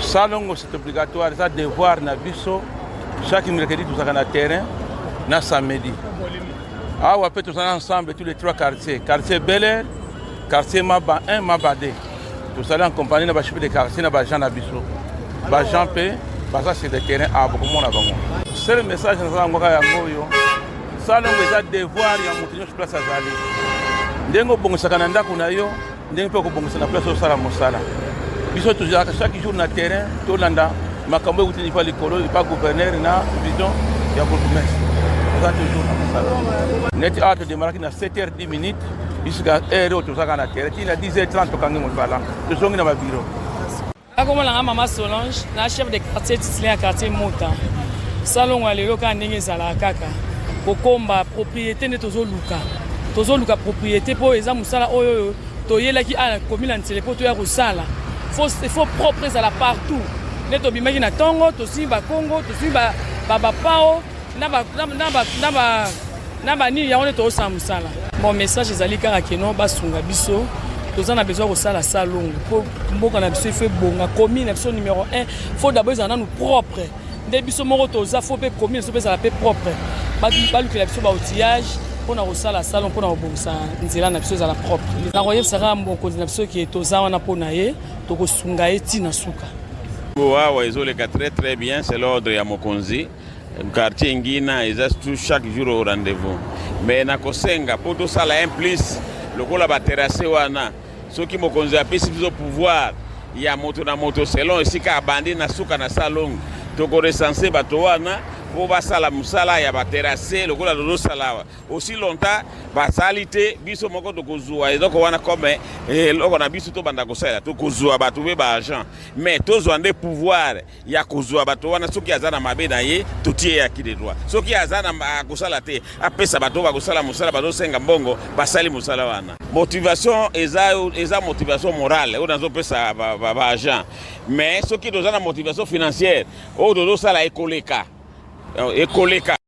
Salongo, c'est obligatoire, eza devoir na biso. Chaque mercredi tozalaka na terrain na samedi. Awa mpe tozala ensemble tous les trois quartiers: quartier Bel Air, quartier Maba 1, Maba 2. Tozali en compagnie na bachef de quartier na baagent na biso. Baagent mpe baza sur le terrain awa, bokomona bango. Seul message naza yango kaka yango oyo: salongo eza devoir ya moto nyonso place azali. Ndenge obongisaka na ndako na yo, ndenge mpe okobongisa na place osala mosala. Biso tozalaka chaque jour na terrain, tolanda makambo ekuti epa likolo, epa gouverneur na vision ya bourgmestre. Toza toujours na mosala. Neti awa todemaraki na 7 h 10 minutes jusqu'à heure oyo tozalaka na terrain ti na 10 h 30. Tokangi mosala, tozongi na babiro. Akomonanga mama Solange na chef de quartier titulaire ya quartier Mota. Salongo ya lelo, kaka ndenge ezalaka, kaka kokomba propriété nde tozoluka propriété, mpo eza mosala oyo oyo toyelaki awa na commune ya Nsele mpo toya kosala. Faut propre ezala partout. Nde tobimaki na ntongo, tosimbi bakongo, tosimbi bapao na banini yango nde tozosala mosala. Bon, message ezali kaka keno basunga biso. Toza na besoin kosala salongo mpo mboka na biso ifo ebonga. Commune na biso numéro 1, faut d'abord ezala nanu propre. Nde biso moko toza, faut mpe commune biso mpe ezala mpe propre. Balukela biso baoutillage mpona kosala salon, mpona kobongisa nzela na biso ezala propre. Nakoyebisaka mokonzi na biso ke toza wana mpo na ye, tokosunga ye ntina suka. Awa ezoleka très très bien. C'est l'ordre ya mokonzi. Quartier Ngina eza tout chaque jour au rendez-vous, mais nakosenga mpo tosala un plus lokola baterrasse wana. Soki mokonzi apesi biso pouvoir ya moto na moto selon esika abandi na suka na salongo, tokorecenser bato wana mpo basala mosala ya baterrasse lokola tozosala awa. Aussi longtemps basali te, biso moko tokozwa eloko wana comme eloko na biso, tobanda kosalela. Tokozwa bato mpe baagent, mais tozwa nde pouvoir ya kozwa bato wana. Soki aza na mabe na ye, totie ye à qui de droit. Soki aza na akosala te, apesa bato bakosala mosala. Bazosenga mbongo, basali mosala wana. Motivation eza motivation morale oyo nazopesa baagent, mais soki toza na motivation financière, oyo tozosala ekoleka, ekoleka.